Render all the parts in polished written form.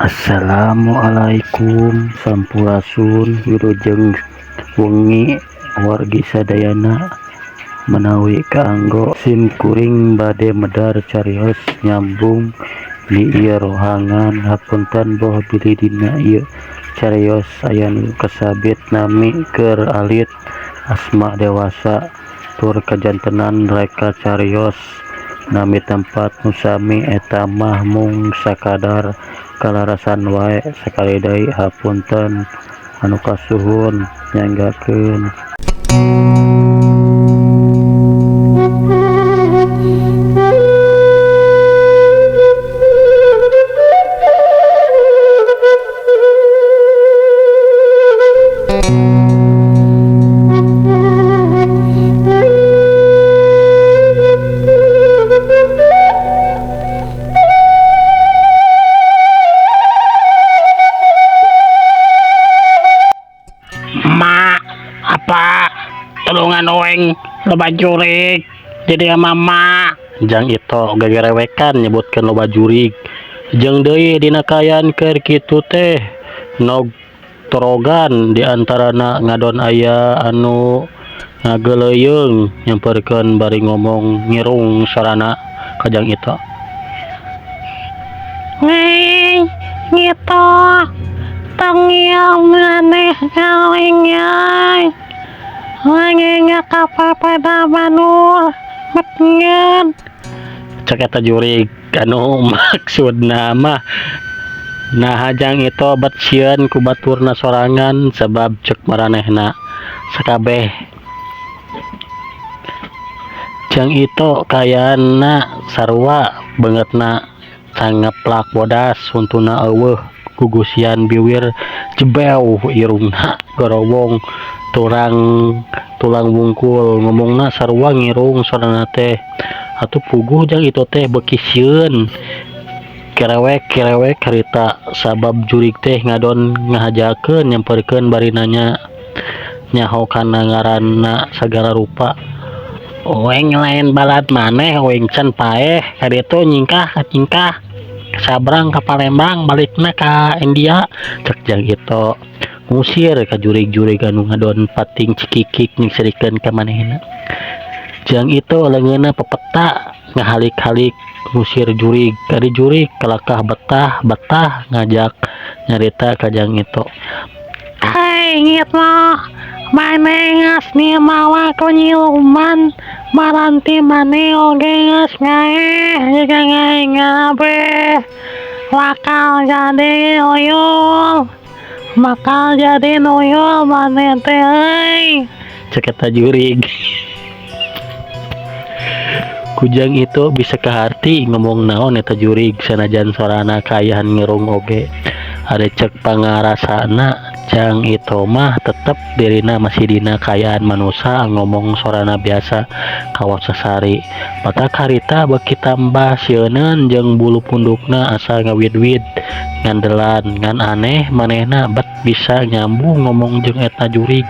Assalamualaikum sampurasun wilujeng wengi wargi sadayana menawi kaanggo sim kuring bade medar carios nyambung di ieu rohangan hapunten boh bilih dina ieu carios aya nu kasabit nami keur alit asma dewasa tur kajantenan reka carios nami tempat nu sami eta mah mung sakadar kalarasan wae sakali deui hapunten anu kasuhun nyanggakeun. Ma, apa tulungan oeng loba jurig jadi mama Jang Ito gagerewekan nyebutkeun loba jurig jeung deui dina kaayaan keur kitu teh nog torogan di antarana ngadon aya anu ngageleuyeung nyamperkeun bari ngomong ngirung sorana ka Jang Ito. Ngeng gitu tong maneh galing yai lagi kapal pada manur betngen Cek eta jurig anu maksudna mah naha Jang Ito bet sieun ku baturna sorangan sebab cek maranehna sakabeh Jang Ito kayaanna sarua beungeutna sangeplak bodas huntuna eueuh gugusian biwir jebew irungna gorowong turang tulang bungkul ngomongna sarua ngirung sorana teh atuh puguh Jang Ito teh beuki sieun kerewek-kerewek harita sabab jurig teh ngadon ngahajakeun nyamperkeun bari nanya nyaho kana ngaranna sagala rupa. Oeng lain balad maneh oeng can paeh kaditu nyingkah nyingkah sabrang ka Palembang balikna ka India Cek Jang Ito ngusir ka jurig-jurig anu ngadon pating cikikik nyingserikeun ka manehna. Jang Ito leungeunna pepeta ngahalik-halik ngusir jurig ari jurig kalakah betah-betah ngajak nyarita ka Jang Ito. Hai gitu maneh geus dimawa ku nyiluman baranti maneh oge geus ngaeh jiga ngae ngabeh bakal jadi uyul bakal jadi nuyul maneh teh euy Cek eta jurig. Ku Jang Ito bisa kaharti ngomong naon eta jurig sanajan sorana kaayaan ngirung oge. Ari cek pangarasana Jang Ito mah tetep dirina masih dina kaayaan manusa ngomong sorana biasa kawas sasari. Matak harita beuki tambah sieuneun jeung bulu pundukna asa ngawid-wid ngandelan ngan aneh manehna bet bisa nyambung ngomong jeung eta jurig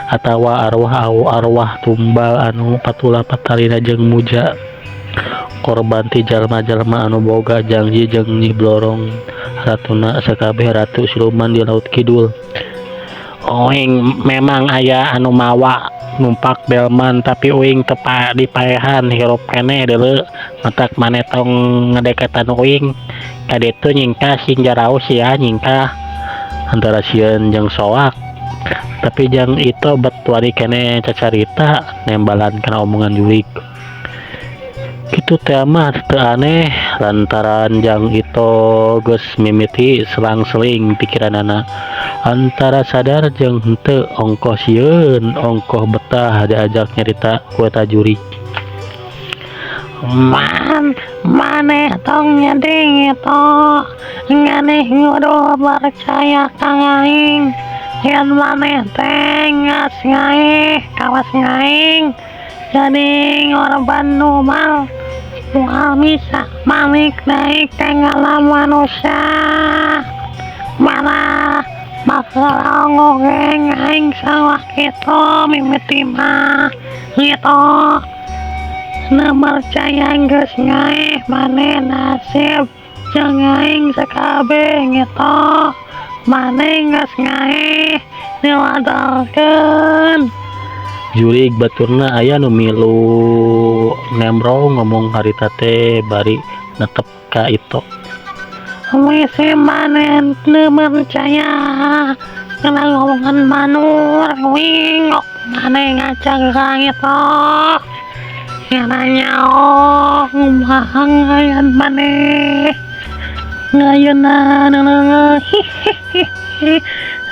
atawa arwah-arwah tumbal anu patula patalina jeung muja korban ti jalma-jalma anu boga janji jeung Nyi Blorong ratuna sakabeh ratu siluman di Laut Kidul. Oeng memang aya anu mawa numpak delman tapi uing teu dipaehan hirup keneh deuleu matak maneh tong ngadeketan uing kaditu nyingkah sing jaraos sia nyingkah antara sieun jeung soak. Tapi Jang Ito bet wani keneh cacarita nembalan kana omongan jurig. Kitu teh mah teu aneh lantaran Jang Ito geus mimiti selang-seling pikiranana antara sadar jeung henteu ongkoh sieun ongkoh betah diajak nyarita ku eta jurig. Man maneh tong nyeding itu nganeh kudu percaya ka aing yen maneh teh geus ngaeh kawas ngaing jadi korban nu mal moal bisa balik deui ka ngalam manusia malah bakal oge aing salah kitu mimiti mah gitu nu percaya geus ngaeh maneh nasib. Jang aing sakabeh ngito maneh geus ngaeh diwadalkeun. Jurig baturna aya nu milu nemrong ngomong harita teh bari netep ka Ito. Wese maneh teu percaya kana ngomongan manur wing maneh ngaca ka Ito. Ngana nyaho kumaha ngayan maneh. Ngayeuna hihihi.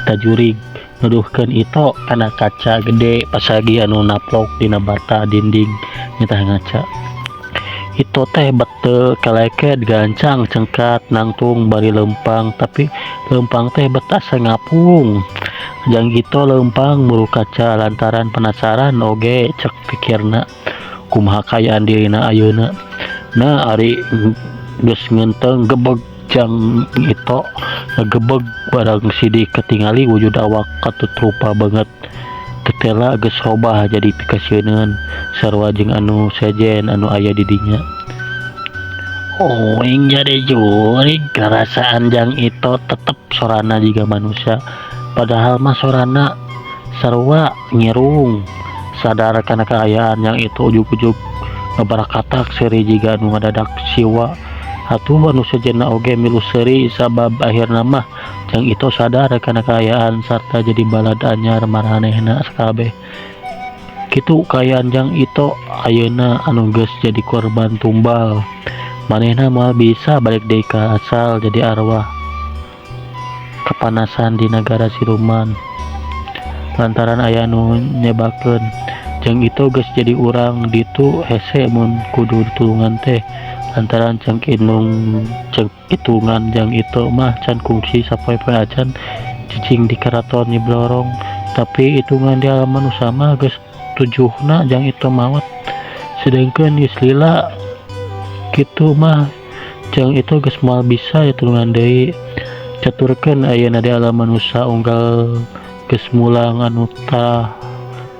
Eta jurig nuduhkeun Ito kana kaca gede pasagi anu naplok dina bata dinding nyetah ngaca. Ito teh bete keleket gancang cengkat nangtung bari lempang tapi lempang teh bet asa ngapung. Jang Ito lempang muru kaca lantaran penasaran oge cek pikirna kumaha kaayaan dirina ayeuna. Nah ari geus ngenteng gebeg jang Ito ngegebeg barang sidik ketingali wujud awak katut rupa banget. Tetela geus robah jadi pikasieun sarua jeung anu sejen anu aya di dinya. Oing jadi jurig karasaan jang Ito tetep sorana jiga manusia padahal mah sorana sarua ngirung. Sadar kana kaayaan yang itu ujug-ujug ngebarakatak seuri jiga anu ngadadak siwa. Atuh anu sejenna oge milu seuri sabab akhirna mah jang Ito sadar kana kaayaan sarta jadi balad anyar maranehna sakabeh. Kitu kaayaan jang Ito ayeuna anu geus jadi korban tumbal. Manehna moal bisa balik deui ka asal jadi arwah kapanasan di nagara siluman. Lantaran aya nu nyebakeun jang Ito geus jadi urang ditu hese mun kudu ditulungan teh. Lantaran cek hitungan jang Ito mah can kungsi sapoe-poe acan cicing di keraton Nyi Blorong, tapi hitungan di alam manusia mah geus tujuhna jang Ito maot. Sedengkeun geus lila kitu mah jang Ito geus moal bisa ditulungan deui. Caturkeun ayeuna di alam manusia unggal geus mulang anu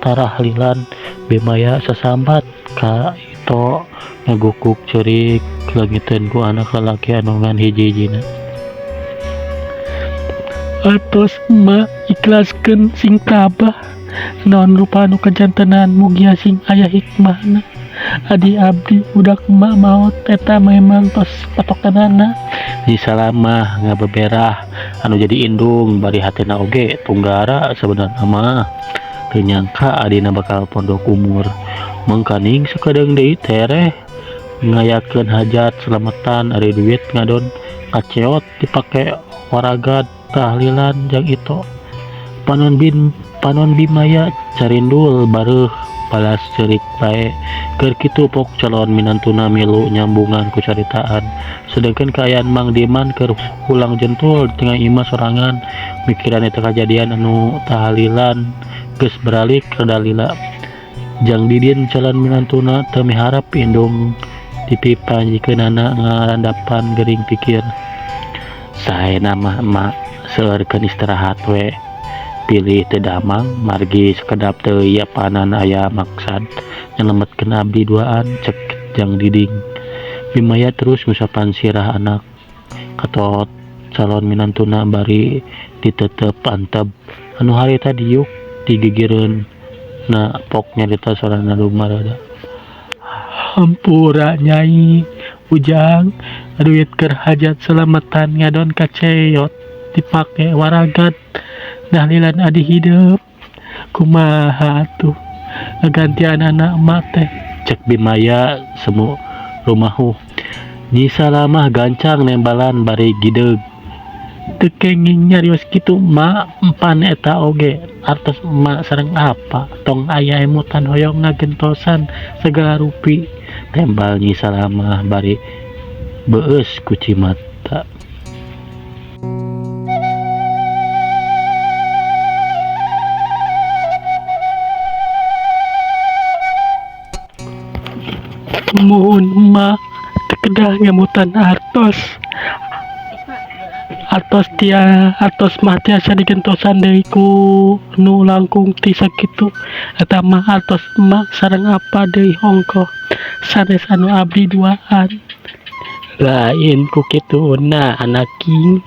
tarahlilan Bimaya sasambat ka Ito ngagukuk ceurik leungiteun ku anak lalaki anu ngan hiji-hijina. Atos emak ikhlaskeun sing tabah naon rupa anu kajantenan mugia sing aya hikmahna. Adi abdi budak emak maot eta memang tos patokanana. Nyi Salamah ngabeberah anu jadi indung bari hatena oge tunggara sebenarna mah teu nyangka adina bakal pondok umur. Mangkaning sakedeung deui tereh ngayakeun hajat selametan ari duit ngadon kaceot dipake waragad tahlilan jang Ito. Panon Bimaya carindul bareuh balas ceurik bae. Keur kitu pok calon minantuna milu nyambungan ku caritaan. Sedengkeun kaayaan Mang Diman keur hulang jentul di tengah imah sorangan mikiran eta kajadian anu tahlilan geus beralik rada lila. Jang Didin calon minantuna teu miharep indung dipipanjikeunana ngarandapan gering pikir. Saena mah emak seueurkeun istirahat we. Pilih teu damang margi sakedap teu yapanan aya maksad nyelemetkeun abdi duaan cek Jang Diding. Bimaya terus ngusapan sirah anak katot calon minantuna bari ditetep antep anu harita diuk digigireun na pok nyarita sorana lumarada. Hampura nyai ujang duit keur hajat selametan ngadon kaceot dipake waragad dahlilan adi hidup kumaha atuh ngagantian anak emak teh cek Bimaya semu rumahu. Nyi Salamah gancang nembalan bari gideg. Teu kenging nyarios kitu mak empan eta oge artos emak sareng apa tong aya emutan hoyong ngagentosan segala rupi tembal Nyi Salamah bari beueus ku cimata. Muhun emak teu kedah ngemutan artos. Artos tia artos mah tiasa digentosan deui ku nu langkung ti sakitu eta mah artos emak sareng apa deui hongkoh sanes anu abdi duaan. Lain ku kituna anak king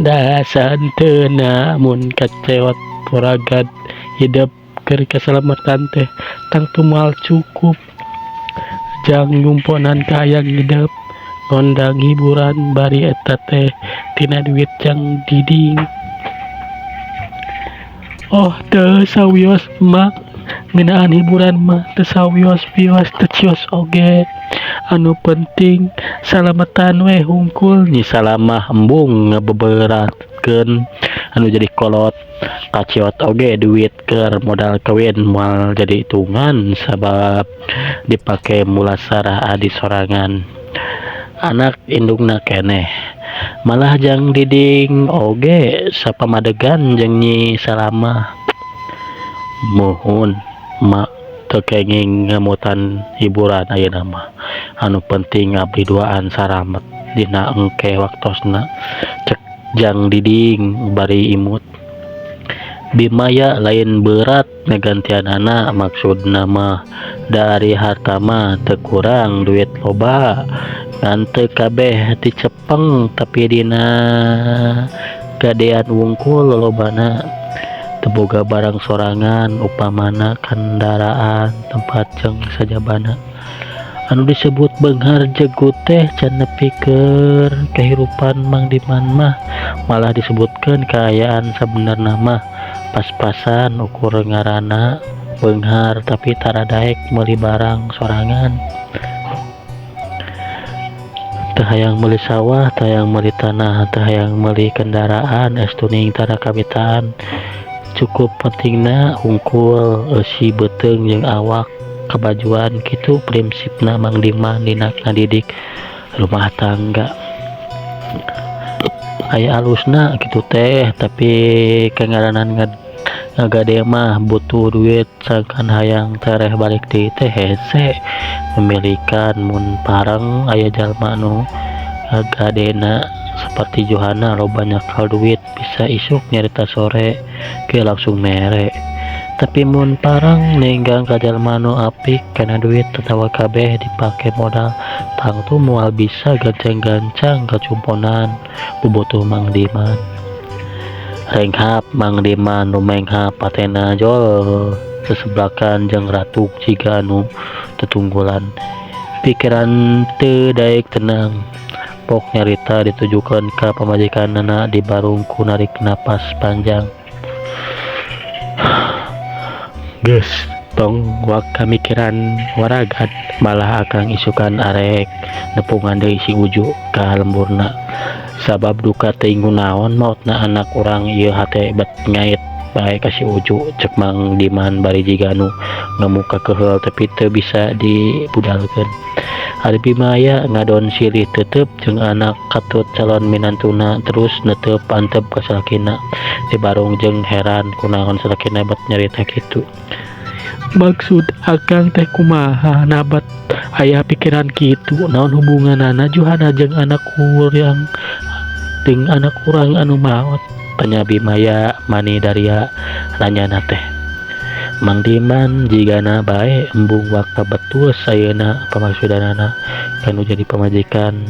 da sahenteuna mun kaceot waragad hidep keur kasalamatan teh tangtu moal cukup jang nyumponan ka hayang hidep ngondang hiburan bari eta teh tina duit Jang Diding. Oh teu sawios emak ngeunaan hiburan mah teu sawios-wios teu cios oge anu penting salametan we hungkul. Nyi Salamah embung ngabeberatkeun anu jadi kolot kaceot oge duit keur modal kawin moal jadi hitungan sabab dipake mulasara adi sorangan anak indungna keneh. Malah Jang Diding oge sapamadegan jeung Nyi Salamah. Muhun mak teu kenging ngemutan hiburan ayeuna mah anu penting abdi duaan saramet dina engke waktosna, cek Jang Diding bari imut. Bimaya lain berat ngagantianana maksudna mah da ari harta mah teu kurang duit loba ngan teu kabeh dicepeng tapi dina gadean wungkul lolobana teu boga barang sorangan upamana kandaraan tempat jeung sajabana. Anu disebut beunghar jegu teh can nepi keur kahirupan Mang Diman mah malah disebutkeun kaayaan sabenerna mah pas-pasan ukur ngaranna beunghar tapi tara daek meuli barang sorangan. Teu hayang meuli sawah, teu hayang meuli tanah, teu hayang meuli kendaraan, estuning tara kawitaan. Cukup pentingna hungkul eusi beuteung jeung awak kabajuan kitu prinsipna Mang Diman dina ngadidik rumah tangga. Aya alusna kitu teh tapi kangaranan ngagade mah butuh duit sangkan hayang tereh balik deui teh hese memilikan mun pareng aya jalma nu ngagadena saperti Johana loba nyakal duit bisa isuk nyarita sore ge langsung mere. Tapi mun pareng ninggang ka jalma nu apik kana duit atawa kabeh dipake modal tangtu moal bisa gancang-gancang kacumponan bubutuh Mang Diman. Renghap Mang Diman rumenghap hatena jol seseblakan jeung ratuk jiga anu tetunggulan. Pikiran teu daek tenang. Pok nyarita ditujukeun ka pamajikanana dibarung ku narik napas panjang. Geus tong waka mikiran waragad malah akang isukan arek nepungan deui si Uju ka lemburna. Sabab duka teuing kunaon maotna anak urang ieu hate bet ngait bae ka si Uju, cek Mang Diman bari jiga nu ngemuka keheul tapi teu bisa dibudalkeun. Ari Bimaya ngadon silih teuteup jeung anak katut calon minantuna terus neuteup antep ka salakina dibarung jeung heran kunaon salakina bet nyarita kitu. Maksud akang teh kumaha nabat aya pikiran kitu naon hubunganana Johana jeung anak urang jeung anak urang anu maot, tanya Bimaya mani daria nanyana teh. Mang Diman jigana bae embung waka betul ayeuna pamaksudanana kanu jadi pamajikan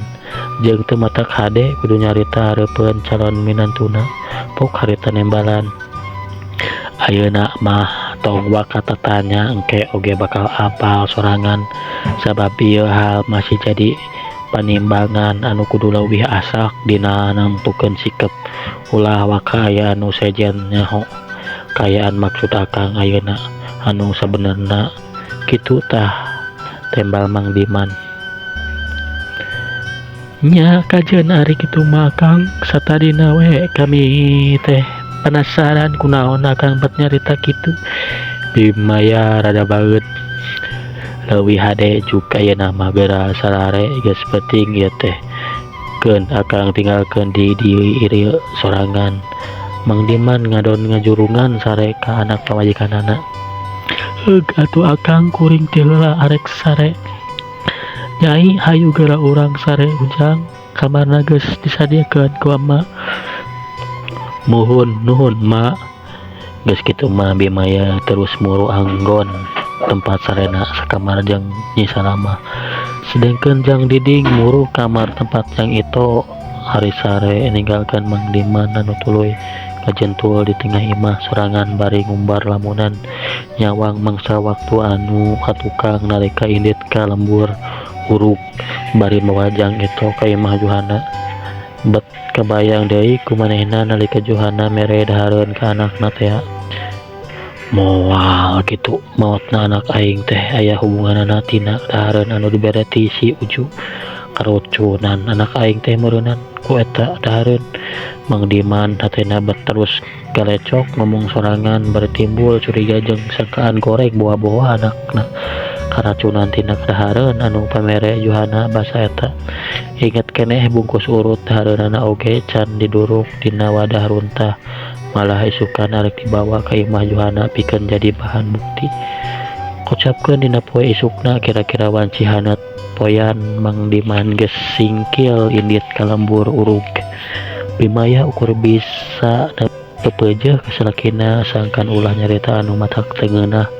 jeung teu matak hade kudu nyarita hareupeun calon minantuna pok harita nembalan. Ayeuna mah tong waka tatanya engke oge bakal apal sorangan sabab ieu hal masih jadi panimbangan anu kudu leuwih asak dina nangtukeun sikep ulah waka aya anu sejen nyaho kaayaan maksud akang ayeuna anu sabenerna kitu tah, tembal Mang Diman. Nya kajeun ari kitu mah Kang satadina we kami teh penasaran kunaon akang bet nyarita kitu. Bimaya rada baeud leuwih hade juga ayeuna mah geura sarare geus peuting ieu teh keun akang tinggalkeun di dieu sorangan. Mang Diman ngadon ngajurungan sare ka anak pamajikanana. Heug atuh akang kuring teh heula arek sare. Nyai hayu geura urang sare ujang kamarna geus disadiakeun ku ama. Muhun nuhun ma. Geus kitu mah Bimaya terus muru anggon tempat sarena sakamar jeung Nyi Salamah. Sedengkeun Jang Diding muru kamar tempat Jang Ito ari sare ninggalkeun Mang Diman anu tuluy kajentul di tengah imah sorangan bari ngumbar lamunan nyawang mangsa waktu anu katukang nalika indit ka lembur urug bari mawa Jang Ito ka imah Juhana. Bet kabayang deui ku manehna nalika Juhana mere dahareun ka anakna tea. Moal kitu maotna anak aing teh aya hubunganana tina dahareun anu dibere ti si Uju. Karucunan anak aing teh meureunan ku eta dahareun. Mang Diman hatena bet terus galecok ngomong sorangan bari timbul curiga jeung sangkaan goreng boa-boa anakna karacunan tina kadahareun anu pamere Juhana basa eta. Inget keneh bungkus urut dahareunana oge can diduruk dina wadah runtah. Malah isukan arek dibawa ka imah Juhana pikeun jadi bahan bukti. Kocapkeun dina poe isukna kira-kira wanci haneut poean Mang Diman geus singkil indit ka lembur urug. Bimaya ukur bisa pepeujeuh ka salakina sangkan ulah nyarita anu matak teu ngeunah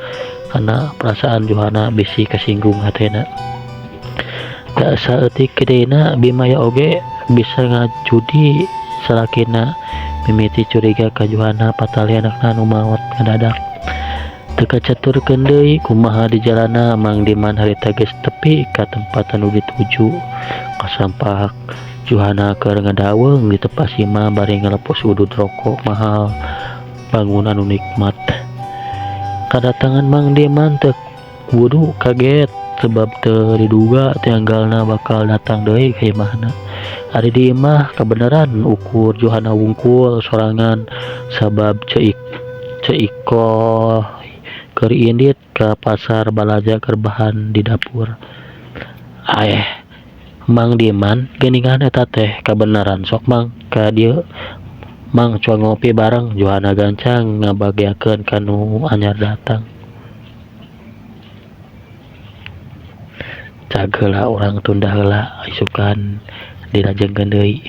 kana perasaan Juhana bisi kasinggung hatena. Da saeutik gedeuna Bimaya oge bisa ngajudi salakina mimiti curiga ka Juhana patali anakna anu maot ngadadak. Teu kacaturkeun deui kumaha di jalana Mang Diman harita geus tepi ka tempat anu dituju. Kasampak Juhana keur ngadaweung di tepas imah bari ngalepos udud rokok mahal bangun anu nikmat. Kadatangan Mang Diman teu kudu kaget sebab teu diduga tianggalna bakal datang deui ka imahna. Ari di imah kabeneran ukur Juhana wungkul sorangan sabab Ceu Ikoh keur indit ka pasar balaja keur bahan di dapur. Aeh Mang Diman geuningan eta teh kabeneran sok Mang ka dieu Mang cuang ngopi bareng. Juhana gancang ngabageakeun ka nu anyar datang. Cag heula urang tunda heula isukan dilajengkeun deui.